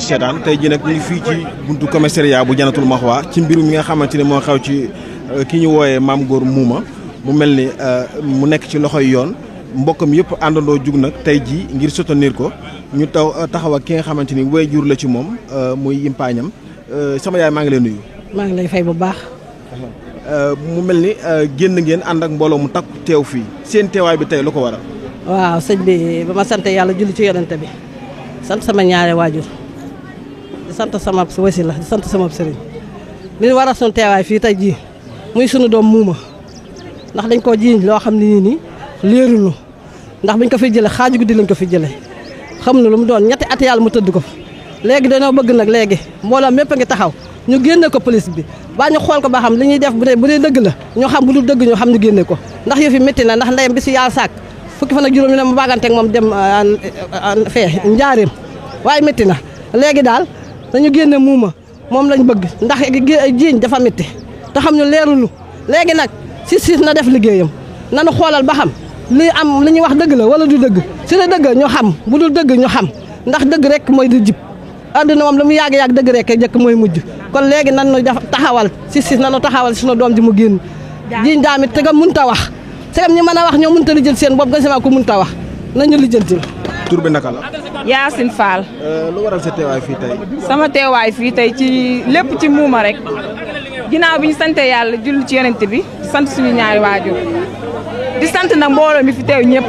seetaan tey jii nag ñu ngi fii ci buntu commissariat bu Jannatul Maxwa ci mbirum mi nga xamante ni moo xew ci ki ñu wooyee Mame Gor Mouma mu mel ni mu nekk ci loxoy yoon mbokkam yëpp àndandoo jug nag tey jii ngir soutenir ko ñu taxaw ak ki nga xamante ni waajur la ci moom muy yimpaañam sama yaay maa ngi lay nuyu. maa ngi lay fay bu baax. mu mel ni génn ngeen ànd ak mbooloo mu takku teew fii seen teewaay bi tey lu ko waral. waaw sëñ bi ba ma sant yàlla julli ci yonente bi sant sama ñaari waajur di sant sama wasila di sant sama sëriñ li war a sunu teewaay fii tey jii muy sunu doom muuma ndax dañ koo jiiñ loo xam ne nii léerunu ndax buñ ko fi jëlee xaaju guddi lañ ko fi jëlee xam na lu mu doon ñetti at yàlla mu tëdd ko léegi dañoo bëgg nag léegi mbooloo mépp a ngi taxaw ñu génne ko police bi ba ñu xool ko ba xam li ñuy def bu dee dëgg la ñu xam bu dul dëgg ñu xam ñu génne ko ndax yëf yi métti na ndax ndeyam bi si yàlla sàkk fukki fan ak juróom ñu ne mu baaganteeg moom dem fee njaareem waaye métti na léegi daal dañu génne muuma moom lañ bëgg ndax jiiñ dafa métti te xam ñu leerulu léegi nag si na def liggéeyam nanu xoolal ba xam li am li ñuy wax dëgg la wala du dëgg si la dëgg ñu xam bu dul dëgg ñu xam ndax dëgg rek mooy di jib àdduna moom lu mu yàgg-yàgg dëgg rek jëkk mooy mujj kon léegi nan nu taxawal si nanu taxawal sunu doom ji mu génn jiiñ daamit te nga mënta wax segam ñi mën a wax ñoo mënta lijjël seen bopp nga sama ko mënta wax nañu lijjantil. tur bi naka la. Yacine Fall. lu waral sa teewaay fii tey. sama teewaay fii tey ci lépp ci muuma rek ginnaaw bi ñu sante yàlla julli ci yonent bi sant suñu ñaari waajur di sant nag mbooloo mi fi teew ñëpp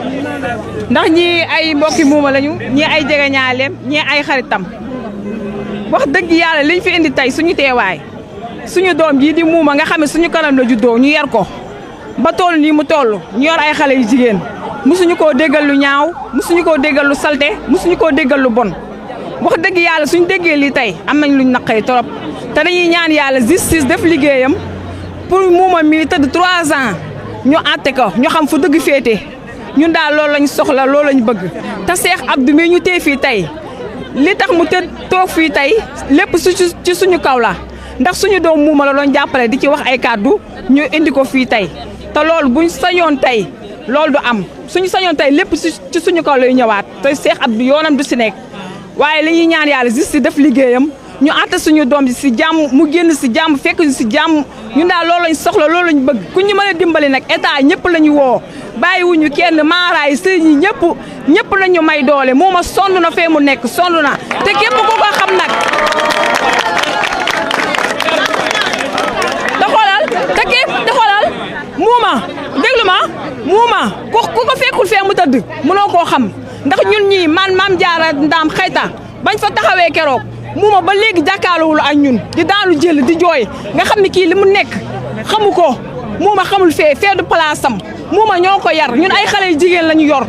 ndax ñii ay mbokki muuma lañu ñii ay jegeñaaleem ñii ay xaritam wax dëgg yàlla liñ fi indi tey suñu teewaay suñu doom jii di muuma nga xam ne suñu kanam la juddoo ñu yar ko ba toll nii mu toll ñu yor ay xale yu jigéen musuñu koo déggal lu ñaaw musuñu koo déggal lu salte musuñu koo déggal lu bon wax dëgg yàlla suñu déggee lii tey am nañ luñ naqari trop te dañuy ñaan yàlla justice def liggéeyam pour muuma mi tëdd 3 ans ñu àtte ko ñu xam fu dëgg féete ñun daal loolu lañ soxla loolu lañ bëgg te Cheikh Abdou mi ñu tee fii tey li tax mu tëdd toog fii tey lépp ci suñu kaw la ndax suñu doom muuma la doon jàppale di ci wax ay kàddu ñu indi ko fii tey te loolu buñ sañoon tey loolu du am suñu sañoon tey lépp ci suñu kaw lay ñëwaat te Cheikh Abdou yoonam du si nekk waaye li ñuy ñaan yàlla justice def liggéeyam ñu àtte suñu doom ji si jàmm mu génn si jàmm fekk ñu si jàmm ñun daal loolu lañ soxla loolu lañ bëgg ku ñu mën a dimbali nag état ñëpp la ñu woo bàyyiwuñu kenn maaraay sëñ yi ñëpp la ñu may doole mooma sonn na fee mu nekk sonn na te képp ku ko xam nag da xoolal muuma déglu ma muuma ku ko fekkul fee mu tëdd mënoo koo xam ndax ñun ñii maam jaara ndaam xayta bañ fa taxawee keroog muuma ba léegi jàkkaarloowul ak ñun di daanu jël di jooy nga xam ne kii li mu nekk xamu ko muuma xamul fee du place am muuma ñoo ko yar ñun ay xale yu jigéen la ñu yor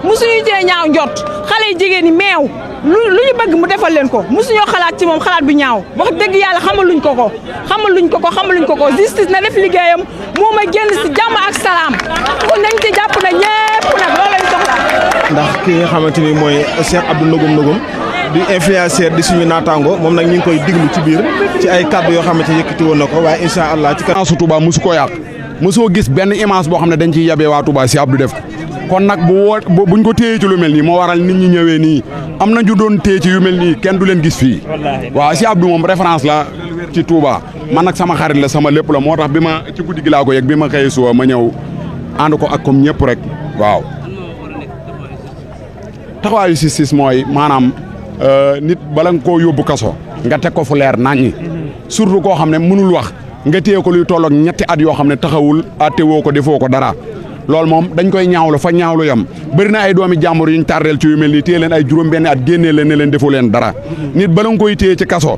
musuñu jee ñaaw njort xale yu jigéen yi meew lu ñu bëgg mu defal leen ko musuñoo xalaat ci moom xalaat bu ñaaw wax dëgg yàlla xamaluñ ko ko justice na def liggéeyam muuma génn si jàmm ak salaam kon nañ ci jàpp na ñëpp nag loolu lañ soxla. ndax ki nga xamante ni mooy Cheikh Abdou Ndogum di influenceur di suñu naataango moom nag ñu ngi koy diglu ci biir ci ay kàddu yoo xamante ni yëkkati woon na ko waaye incha allah ci kanam. Touba mosu ko yàq mosoo gis benn image boo xam ne dañ ciy yabee waa Touba si Abdou def kon nag buñ ko téyee ci lu mel nii moo waral nit ñi ñëwee nii am na ñu doon téye ci yu mel nii kenn du leen gis fii waaw si Abdou moom référence la ci Touba man nag sama xarit la sama lépp la moo tax bi ma ci guddi gi laa ko yegg bi ma xëyee suba ma ñëw ànd ko ak comme ñëpp rek waaw taxawaayu justice mooy maanaam nit bala nga koo yóbbu kaso nga teg ko fu leer naññi surtout koo xam ne mënul wax nga téye ko luy tolloog ñetti at yoo xam ne taxawul àtte woo ko defoo ko dara loolu moom dañ koy ñaawlu fa ñaawlu yam bëri na ay doomi jàmbur yuñ tardeel ci yu mel nii téye leen ay juróom-benn at génnee leen ne leen defoo leen dara nit bala nga koy téye ci kaso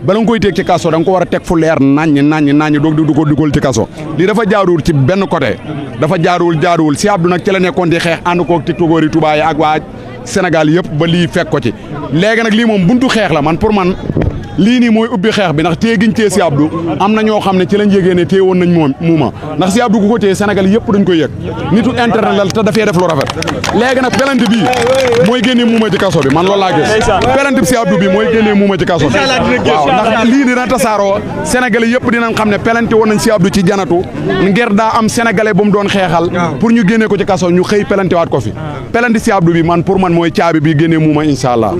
da nga ko war a teg fu leer naññi doog di ko dugal ci kaso lii dafa jaaruwul ci benn côté dafa jaaruwul si Abdou nag ci la nekkoon di xeex ànd koog tiktokeur yi Touba yi ak waa Sénégal yëpp ba lii fekk ko ci léegi nag lii moom buntu xeex la man pour man lii nii mooy ubbi xeex bi ndax téye giñ téye si Abdou am na ñoo xam ne ci lañ yégée ne téye woon nañ moom muuma ndax si Abdou ku ko téye Sénégal yëpp dañ koy yëg nitu internet la te dafee def lu rafet léegi nag pelante bii mooy génnee muuma ci kaso bi man loolu laa gis pelante bi si Abdou bi mooy génnee muuma ci kaso bi waaw ndax lii dina tasaaroo Sénégalais yëpp dinañ xam ne pelante woon nañ si Abdou ci janatu ngir daa am Sénégalais bu mu doon xeexal pour ñu génnee ko ci kaso ñu xëy pelante waat ko fi pelante si Abdou bi man pour man mooy caabi bi génnee muuma incha allah